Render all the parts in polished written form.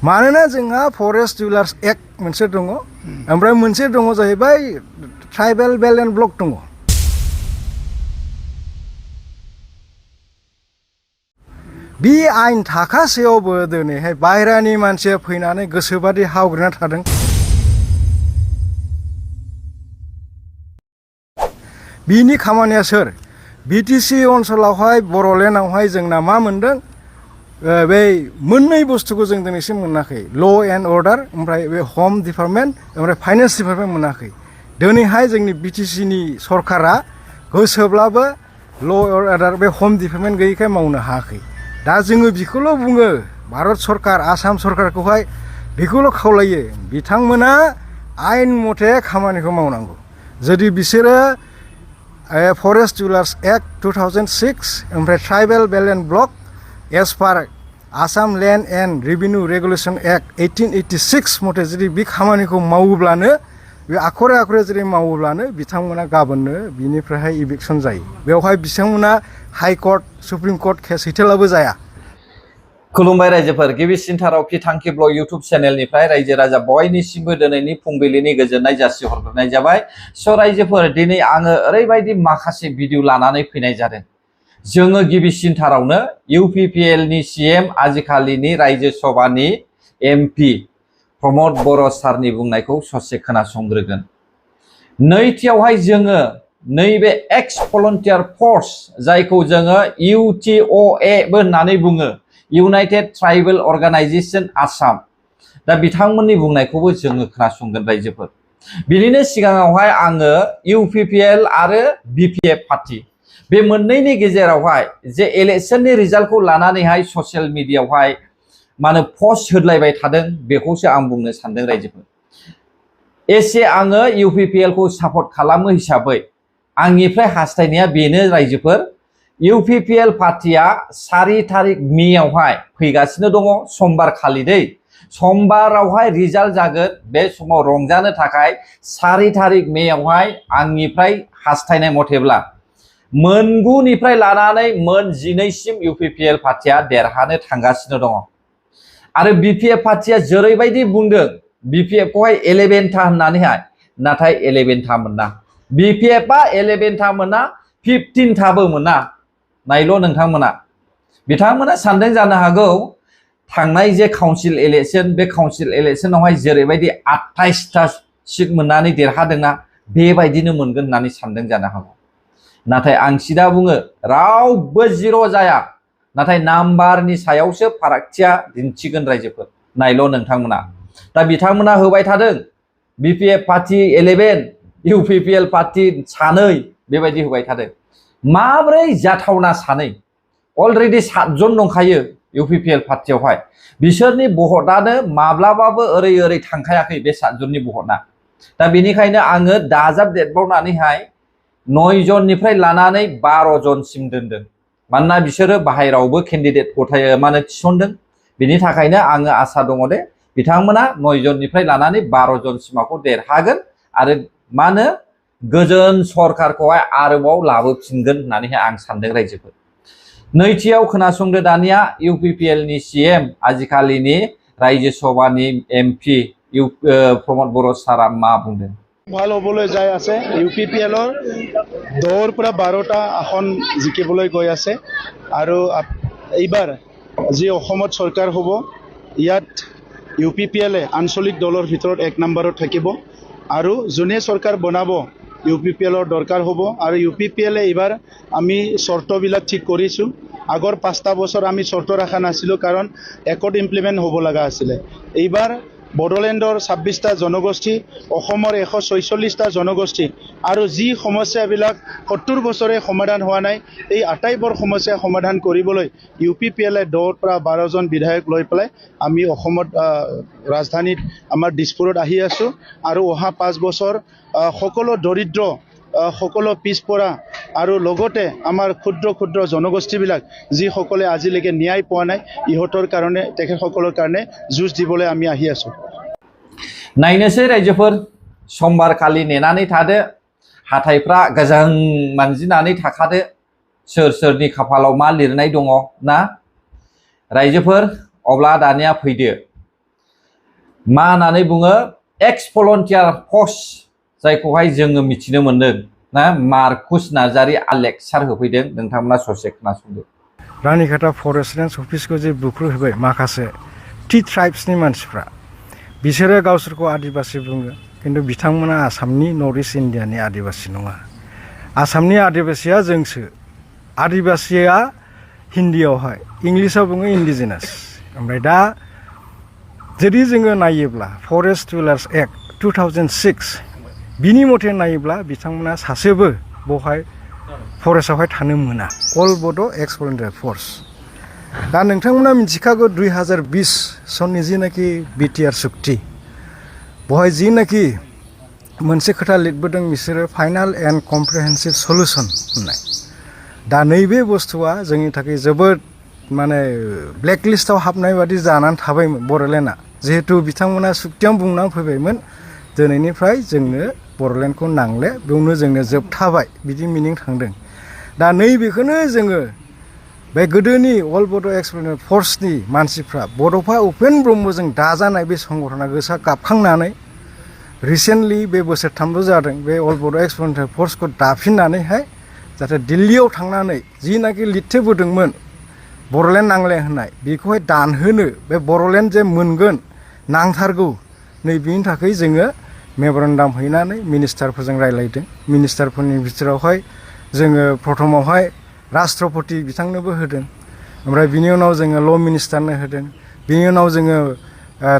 मानोना जोंहा forest डिउलार्स act मोनसे दङ ओमफ्राय मोनसे दङ जाहैबाय ट्राइबेल बेल्ट एन्ड ब्लक दङ। बे आयेन थाखासेयावबो दिनैहाय बाहेरानि मानसिया फैनानै गोसोबादि हावग्रिना थादों। बिनि खामानिया सोर? बिटिसि ओनसोलावहाय बर'लेण्डआवहाय जोंना मा मोनदों? बे मोननै बुस्थुखौ जों दिनैसिम मोनाखै, ल' एन्ड अर्डार ओमफ्राय बे हम डिपार्टमेन्ट ओमफ्राय फाइनेन्स डिपार्टमेन्ट मोनाखै। दिनैहाय जोंनि बिटिसिनि सरकारा गोसोब्लाबो ल' अर्डार बे हम डिपार्टमेन्ट गैयैखाय मावनो हायाखै। दा जोङो बेखौल' बुङो, भारत सरकार आसाम सरकारखौहाय बेखौल' खावलायो, बिथांमोना आयेन मथे खामानिखौ मावनांगौ। जुदि बिसोरो फरेस्ट डिउलार्स एक्ट 2006 ओमफ्राय tribal belt and block as per Assam land and revenue regulation act 1886 मथे जुदि बे खामानिखौ मावोब्लानो, बे आखरे आखरे जुदि मावोब्लानो बिथांमोना गाबोननो बिनिफ्रायहाय इभिकसन जायो। बेवहाय बिथांमोना हाइकर्ट सुप्रिम कर्ट केस हैथेलाबो जाया। खुलुमबाय रायजोफोर, गिबिसिनथाराव पिथांखि ब्लग इउटुब चेनेलनिफ्राय रायजो राजा बयनिसिमबो दिनैनि फुंबिलिनि गोजोननाय जासिहरग्रोनाय जाबाय। स' रायजोफोर, दिनै आङो ओरैबायदि माखासे भिडिअ लानानै फैनाय जादों। जोङो गिबिसिनथारावनो UPPL नि CM आजिखालिनि रायजो सभानि MP प्रमद बर' सारनि बुंनायखौ ससे खोनासंग्रोगोन। नैथियावहाय जोङो नैबे एक्स भलन्टियार फर्स, जायखौ जोङो UTOA बो होननानै बुङो, इउनाइटेड ट्राइबेल अर्गानाइजेसन आसाम, दा बिथांमोननि बुंनायखौबो जोङो खोनासंगोन रायजोफोर। बिनिनो सिगाङावहाय आङो UPPL आरो BPF पार्टी बे मोननैनि गेजेरावहाय जे इलेक्शननि रिजाल्टखौ लानानैहाय ससियेल मिडियायावहाय माने पस्ट होलायबाय थादों, बेखौसो आं बुंनो सानदों रायजोफोर। एसे आङो UPPL खौ सापर्ट खालामो हिसाबै आंनिफ्राय हास्थायनाया बेनो रायजोफोर, UPPL पार्टीया 4 तारिख मेआवहाय फैगासिनो दङ, समबार खालि दै। समबारावहाय रिजाल्ट जागोन। बे समाव रंजानो थाखाय 4 तारिख मेआवहाय आंनिफ्राय हास्थायनाय मथेब्ला मोन9निफ्राय लानानै मोन12सिम UPPL पार्टीया देरहानो थांगासिनो दङ। आरो BPF पार्टीया जेरैबायदि बुंदों BPF खौहाय 11था होननानैहाय, नाथाय 11था मोना। BPF आ 11था मोना, 15थाबो मोना। नायल' नोंथांमोना, बिथांमोना सानदों जानो हागौ थांनाय जे काउन्सिल इलेक्शन, बे काउन्सिल इलेक्शनावहाय जेरैबायदि 28था सिट मोननानै देरहादोंना, बेबायदिनो मोनगोन होननानै सानदों जानो हागौ। नाथाय आं सिदा बुङो, रावबो जिर' जाया, नाथाय नाम्बारनि सायावसो फारागथिया दिन्थिगोन रायजोफोर। नायल' नोंथांमोना, दा बिथांमोना होबाय थादों BPF पार्टी 11, UPPL पार्टी 2 बेबायदि होबाय थादों। माब्रै जाथावना 2? अलरेडि 7 जन दंखायो UPPL पार्टीयावहाय। बिसोरनि भटआनो माब्लाबाबो ओरै थांखायाखै, बे 7 जननि भटआ। दा बेनिखायनो आङो दाजाबदेरबावनानैहाय 9 जननिफ्राय लानानै 12 जनसिम दोनदों। मानोना बिसोरो बाहेरावबो केन्डिडेट थिसनदों। बिनि थाखायनो आङो आसा दङ दे बिथांमोना 9 जननिफ्राय लानानै 12 जनसिमखौ देरहागोन आरो गोजोन सरकारखौहाय आरोबाव लाबोफिनगोन होननानैहाय आं सानदों रायजोफोर। नैथियाव खोनासंदो दानिया UPPL नि CM आजिखालिनि रायजो सभानि MP प्रमद बर' सारा मा बुंदों। ভাল হ'বলৈ যাই আছে। UPPLৰ 10ৰ পৰা 12টা আসন জিকিবলৈ গৈ আছে আৰু এইবাৰ যি অসমত চৰকাৰ হ'ব, ইয়াত UPPL আঞ্চলিক দলৰ ভিতৰত 1 নম্বৰত থাকিব আৰু যোনে চৰকাৰ বনাব UPPLৰ দৰকাৰ হ'ব। আৰু UPPL এইবাৰ আমি চৰ্তবিলাক ঠিক কৰিছোঁ। আগৰ 5টা বছৰ আমি চৰ্ত ৰাখা নাছিলোঁ, কাৰণ একত ইমপ্লিমেণ্ট হ'ব লগা আছিলে। এইবাৰ বড়োলেণ্ডৰ 26টা জনগোষ্ঠী, অসমৰ 146টা জনগোষ্ঠী আৰু যি সমস্যাবিলাক 70 বছৰে সমাধান হোৱা নাই, এই আটাইবোৰ সমস্যা সমাধান কৰিবলৈ UPPL 10ৰ পৰা 12 জন বিধায়ক লৈ পেলাই আমি অসমত ৰাজধানীত আমাৰ দিছপুৰত আহি আছোঁ। আৰু অহা 5 বছৰ সকলো দৰিদ্ৰ, সকলো পিছপৰা আৰু লগতে আমাৰ ক্ষুদ্ৰ জনগোষ্ঠীবিলাক যিসকলে আজিলৈকে ন্যায় পোৱা নাই, ইহঁতৰ কাৰণে, তেখেতসকলৰ কাৰণে যুঁজ দিবলৈ আমি আহি আছোঁ। नायनोसै रायजोफोर, समबार खालि नेनानै थादो, हाथायफ्रा गोजां मानजिनानै थाखादो, सोर सोरनि खाफालाव मा लिरनाय दङ ना रायजोफोर। अब्ला दानिया फैदो मा होननानै बुङो एक्स भलन्टियार फर्स जायखौहाय जोङो मिथिनो मोनदों ना मार्कुस नार्जारि लेक्सार होफैदों नोंथांमोना ससे खोनासंदो रानिखाता फरेस्ट रेन्ज अफिसखौ जे बुख्रुहोबाय माखासे टि ट्राइब्सनि मानसिफ्रा बिसोरो गावसोरखौ आदिबासि बुङो खिन्थु बिथांमोना आसामनि नर्थ इस्ट इण्डियानि आदिबासि नङा आसामनि आदिबासिया जोंसो आदिबासिया हिन्दीयावहाय इंलिसाव बुङो इन्डिजिनास ओमफ्राय दा जुदि जोङो नायोब्ला फरेस्ट डुवेलार्स एक्ट 2006 बिनि मथे नायोब्ला बिथांमोना सासेबो बेवहाय फरेस्टआवहाय थानो मोना अल बड' एक्स भलन्टियार फर्स दा नोंथांमोना मिथिखागौ 2020 सननि जिनाखि बिटिआर सुक्ति बेवहाय जिनाखि मोनसे खोथा लिरबोदों बिसोरो फाइनाल एन्ड कमप्रिहेन्सिभ सलुसन होननाय दा नैबे बुस्थुआ जोंनि थाखाय जोबोद माने ब्लेकलिस्टआव हाबनाय बादि जानानै थाबायमोन बड'लेण्डआ जिहेतु बिथांमोना सुक्तियाव बुंनानै फैबायमोन दिनैनिफ्राय जोंनो बड'लेण्डखौ नांले बेयावनो जोंनो जोबथाबाय बिदि मिनिं थांदों दा नैबेखौनो जोङो बे गोदोनि अल बड' एक्स भलन्टियार फर्सनि मानसिफ्रा बड'फा उपेन ब्रह्मजों दाजानाय बे संगठना गोसा गाबखांनानै रिसेन्टलि बे बोसोरथामल' जादों बे अल बड' एक्स भलन्टियार फर्सखौ दाफिननानैहाय जाहाथे दिल्लीयाव थांनानै जिनाखि लिरथेबोदोंमोन बड'लेण्ड नांले होननाय बेखौहाय दानहोनो बे बड'लेण्ड जे मोनगोन नांथारगौ नै बिनि थाखाय जोङो मेम'रेन्डाम हैनानै मिनिस्टारफोरजों रायलायदों मिनिस्टारफोरनि बिथोरावहाय जोङो प्रथमावहाय राष्ट्रपति बिथांनोबो होदों ओमफ्राय बिनि उनाव जोङो ल' मिनिस्टारनो होदों बिनि उनाव जोङो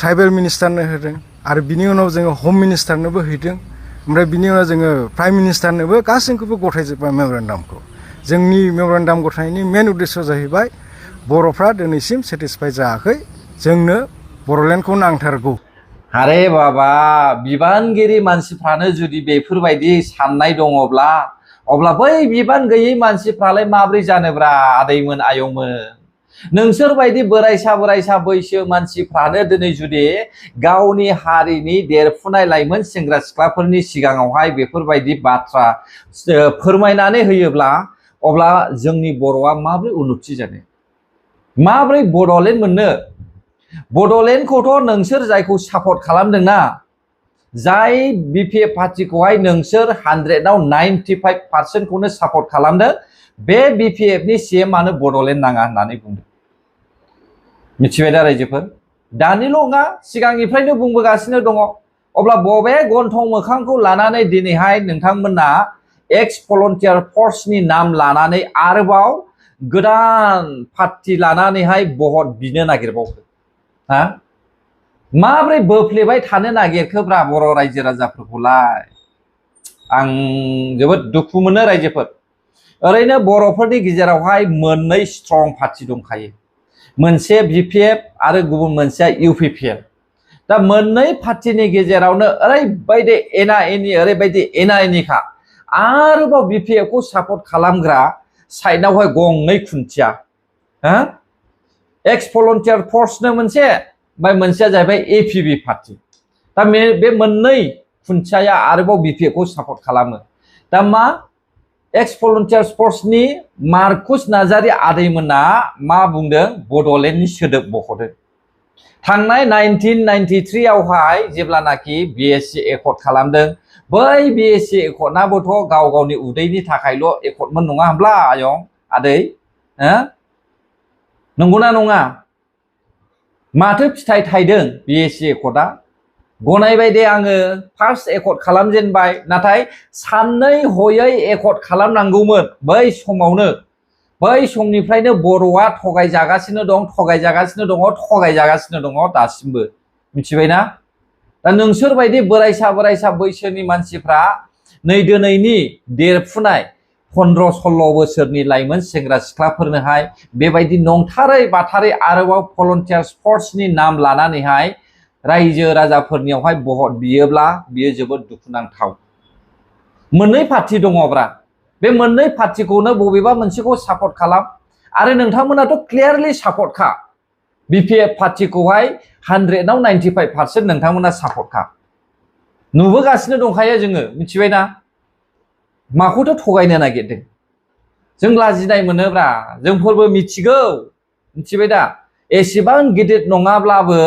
ट्राइबेल मिनिस्टारनो होदों आरो बिनि उनाव जोङो हम मिनिस्टारनोबो हैदों ओमफ्राय बिनि उनाव जोङो प्राइम मिनिस्टारनोबो गासैखौबो गथायजोब्बाय मेम'रेन्डामखौ जोंनि मेम'रेन्डाम गथायनायनि मेन उद्देश्य जाहैबाय बर'फ्रा दिनैसिम सेटिसफाइ जायाखै जोंनो बड'लेण्डखौ नांथारगौ आरे बाबा बिबानगिरि मानसिफ्रानो जुदि बेफोरबायदि साननाय दङब्ला अब्ला बै बिबान गैयै मानसिफ्रालाय माब्रै जानोब्रा आदैमोन आयंमोन नोंसोर बायदि बोरायसा बैसो मानसिफ्रानो दिनै जुदि गावनि हारिनि देरफुनाय लाइमोन सेंग्रा सिख्लाफोरनि सिगाङावहाय बेफोरबायदि बाथ्रा फोरमायनानै होयोब्ला अब्ला जोंनि बर'आ माब्रै उन्नति जानो माब्रै बड'लेण्ड मोननो बड'लेण्डखौथ' नोंसोर जायखौ सापर्ट खालामदोंना जाय बिपिएफ पार्टिखौहाय नोंसोर 100आव 95%खौनो सापर्ट खालामदों बे बिपिएफनि सिएमआनो बड'लेण्ड नाङा होननानै बुंदों मिथिबाय दा रायजोफोर दानिल' नङा सिगांनिफ्रायनो बुंबोगासिनो दङ अब्ला बबे गन्थं मोखांखौ लानानै दिनैहाय नोंथांमोना एक्स भलन्टियार फर्सनि नाम लानानै आरोबाव गोदान पार्टि लानानैहाय भट बिनो नागिरबावो हा माब्रै बोफ्लेबाय थानो नागिरखोब्रा बर' रायजो राजाफोरखौलाय आं जोबोद दुखु मोनो रायजोफोर ओरैनो बर'फोरनि गेजेरावहाय मोननै स्ट्रं पार्टि दंखायो मोनसे बिपिएफ आरो गुबुन मोनसेया इउपिपिएल दा मोननै पार्टिनि गेजेरावनो ओरैबायदि एना एनिखा आरोबाव बिपिएफखौ सापर्ट खालामग्रा साइडआवहाय गंनै खुन्थिया हा एक्स भलन्टियार फर्सनो मोनसे ओमफ्राय मोनसेया जाहैबाय एपिबि पार्टि दा बे मोननै खुन्थियाया आरोबाव बिपिएफखौ सापर्ट खालामो दा मा एक्स भलन्टियार फर्सनि मार्कुस नार्जारि आदैमोना मा बुंदों बड'लेण्डनि सोदोब बख'दों थांनाय 1993 आवहाय जेब्लानाखि बिएससि एकर्ड खालामदों बै बिएससि एकर्डनाबोथ' गाव गावनि उदैनि थाखायल' एकर्डमोन नङा होमब्ला आयं आदै नंगौना नङा माथो फिथाइ थायदों बिएससि एकर्डआ गनायबाय दे आङो फार्स्ट एकर्ड खालामजेनबाय नाथाय साननै हयै एकर्ड खालामनांगौमोन बै समावनो बै समनिफ्रायनो बर'आ थगायजागासिनो दङ दासिमबो मिथिबायना दा नोंसोरबायदि बोरायसा बैसोनि मानसिफ्रा नै दिनैनि देरफुनाय 15-16 बोसोरनि लाइमोन सेंग्रा सिख्लाफोरनोहाय बेबायदि नंथारै बाथारै आरोबाव भलन्टियार फर्सनि नाम लानानैहाय रायजो राजाफोरनियावहाय भट बियोब्ला बियो जोबोद दुखुनांथाव मोननै पार्टी दङब्रा बे मोननै पार्टीखौनो बबेबा मोनसेखौ सापर्ट खालाम आरो नोंथांमोनाथ' क्लियारलि सापर्टखा बिपिएफ पार्टीखौहाय 100आव 95% नोंथांमोना सापर्टखा नुबोगासिनो दंखायो जोङो मिथिबायना माखौथ' थगायनो नागिरदों जों लाजिनाय मोनोब्रा जोंफोरबो मिथिगौ मिथिबाय दा एसेबां गिदिर नङाब्लाबो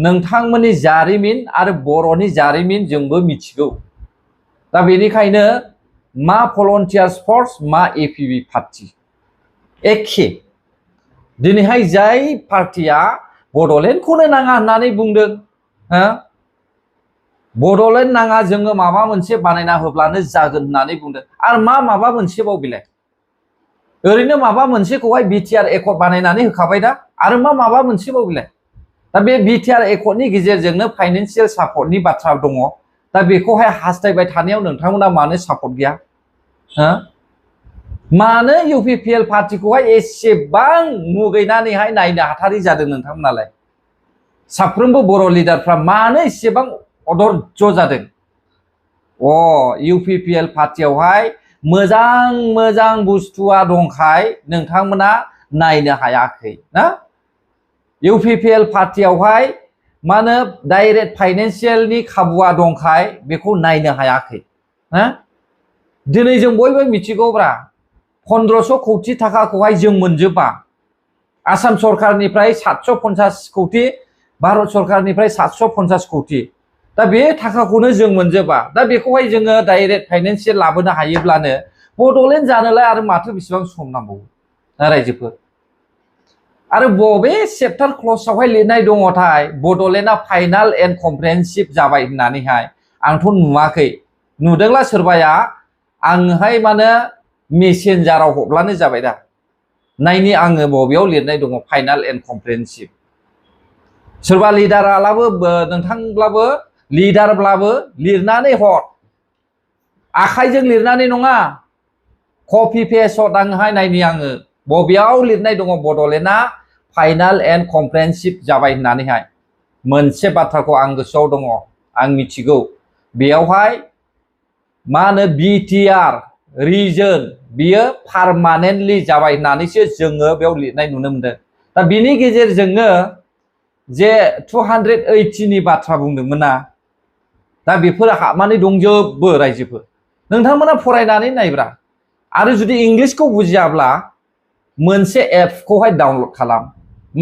नोंथांमोननि जारिमिन आरो बर'नि जारिमिन जोंबो मिथिगौ दा बेनिखायनो मा भलन्टियार्स फर्स मा एपिबि पार्टी एखे दिनैहाय जाय पार्टिया बड'लेण्डखौनो नाङा होननानै बुंदों बड'लेण्ड नाङा जोङो माबा मोनसे बानायना होब्लानो जागोन होननानै बुंदों आरो माबा मोनसेबाव बिलाय ओरैनो माबा मोनसेखौहाय बिटिआर एकर्ड बानायनानै होखाबाय दा आरो माबा मोनसेबाव बिलाय दा बे बिटिआर एकर्डनि गेजेरजोंनो फाइनान्सियेल सापर्टनि बाथ्रा दङ दा बेखौहाय हास्थायबाय थानायाव नोंथांमोना मानो सापर्ट गैया मानो इउपिपिएल पार्टिखौहाय एसेबां मुगैनानैहाय नायनो हाथारि जादों नोंथांमोनालाय साफ्रोमबो बर' लिडारफ्रा मानो एसेबां अधर्ज जादों इउपिपिएल पार्टियावहाय मोजां बुस्थुआ दंखाय नोंथांमोना नायनो हायाखै ना इउपिपिएल पार्टियावहाय मानो डाइरेक्ट फाइनान्सियेलनि खाबुआ दंखाय बेखौ नायनो हायाखै दिनै जों बयबो मिथिगौब्रा 1500 कौटि थाखाखौहाय जों मोनजोबा आसाम सरकारनिफ्राय 750 कौटि भारत सरकारनिफ्राय 750 कौटि दा बे थाखाखौनो जों मोनजोबा दा बेखौहाय जोङो डाइरेक्ट फाइनान्सियेल लाबोनो हायोब्लानो बड'लेण्ड जानोलाय आरो माथो बेसेबां सम नांबावो रायजोफोर आरो बबे चेप्टार क्ल'जआवहाय लिरनाय दङथाय बड'लेण्डआ फाइनाल एन्ड कमप्रिहेन्सिभ जाबाय होननानैहाय आंथ' नुवाखै नुदोंला सोरबाया आंहाय माने मेसेन्जाराव हरब्लानो जाबाय दा नायनि आङो बबेयाव लिरनाय दङ फाइनाल एन्ड कमप्रिहेन्सिभ सोरबा लिडारालाबो नोंथांब्लाबो लिडारब्लाबो लिरनानै हर आखाइजों लिरनानै नङा कपि पेस्ट हर आंहाय नायनि आङो बबेयाव लिरनाय दङ बड'लेण्डआ फाइनाल एन्ड कमप्रिहेन्सिभ जाबाय होननानैहाय मोनसे बाथ्राखौ आं गोसोआव दङ आं मिथिगौ बेयावहाय मा होनो बिटिआर रिजन बियो पारमानेन्टलि जाबाय होननानैसो जोङो बेयाव लिरनाय नुनो मोनदों दा बिनि गेजेरजोंनो जे 280 नि बाथ्रा बुंदोंमोन ना दा बेफोर हाबनानै दंजोबो रायजोफोर नोंथांमोना फरायनानै नायब्रा आरो जुदि इंलिसखौ बुजियाब्ला मोनसे एपखौहाय डाउनलड खालाम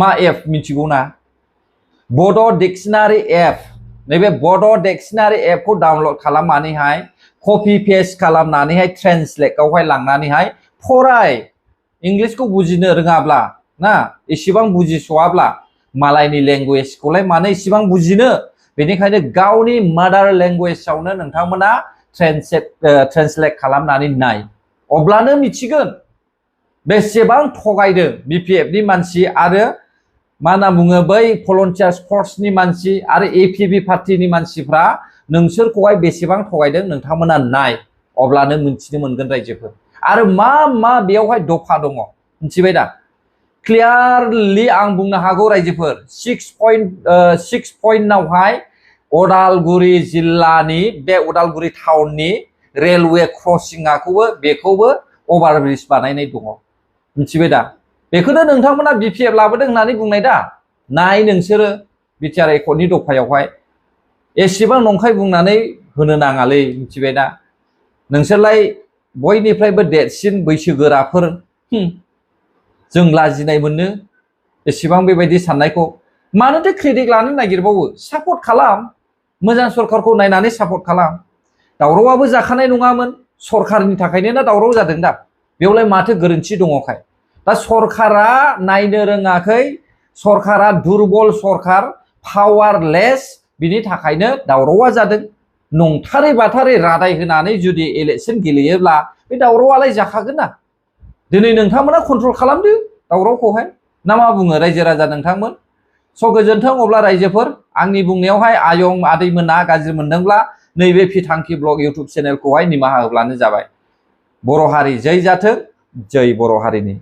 मा एप मिथिगौ ना बड' डिक्शनारि एप नैबे बड' डिक्शनारि एपखौ डाउनलड खालामनानैहाय कपि पेस्ट खालामनानैहाय ट्रेन्सलेटआवहाय लांनानैहाय फराय इंलिसखौ बुजिनो रोङाब्ला ना एसेबां बुजिस'वाब्ला मालायनि लेंगुवेजखौलाय मानो एसेबां बुजिनो बेनिखायनो गावनि मादार लेंगुवेजावनो नोंथांमोना ट्रेन्सलेट खालामनानै नाय अब्लानो मिथिगोन बेसेबां थगायदों बिपिएफनि मानसि आरो मा होनना बुङो बै भलन्टियार्स फर्सनि मानसि आरो एपिबि पार्टिनि मानसिफ्रा नोंसोरखौहाय बेसेबां थगायदों नोंथांमोना नाय अब्लानो मिथिनो मोनगोन रायजोफोर आरो मा बेयावहाय दफा दङ मिथिबाय दा क्लियारलि आं बुंनो हागौ रायजोफोर 6 पइन्टआवहाय उदालगुरि जिल्लानि बे उदालगुरि टाउननि रेलवे क्रसिंखौबो बेखौबो अभारब्रिज बानायनाय दङ मिथिबाय दा बेखौनो नोंथांमोना बिपिएफ लाबोदों होननानै बुंनाय दा नाय नोंसोरो बिटिआर एकर्डनि दफायावहाय एसेबां नंखाय बुंनानै होनो नाङालै मिथिबाय दा नोंसोरलाय बयनिफ्रायबो देरसिन बैसोगोराफोर जों लाजिनाय मोनो एसेबां बेबायदि साननायखौ मानोथो क्रेडिट लानो नागिरबावो सापर्ट खालाम मोजां सरकारखौ नायनानै सापर्ट खालाम दावरावआबो जाखानाय नङामोन सरकारनि थाखायनो ना दावराव जादों दा बेयावलाय माथो गोरोन्थि दङखाय दा सरकारा नायनो रोङाखै सरकारा दुरबल सरकार पावारलेस बिनि थाखायनो दावरावआ जादों नंथारै बाथारै रादाय होनानै जुदि इलेक्शन गेलेयोब्ला बे दावरावआलाय जाखागोन ना दिनै नोंथांमोना कन्ट्रल खालामदो दावरावखौहाय ना मा बुङो रायजो राजा नोंथांमोन स' गोजोन्थों अब्ला रायजोफोर आंनि बुंनायावहाय आयं आदैमोना गाज्रि मोनदोंब्ला नैबे फिथांखि ब्लग इउटुब चेनेलखौहाय निमाहा होब्लानो जाबाय बर' हारि जै जाथों जै बर' हारिनि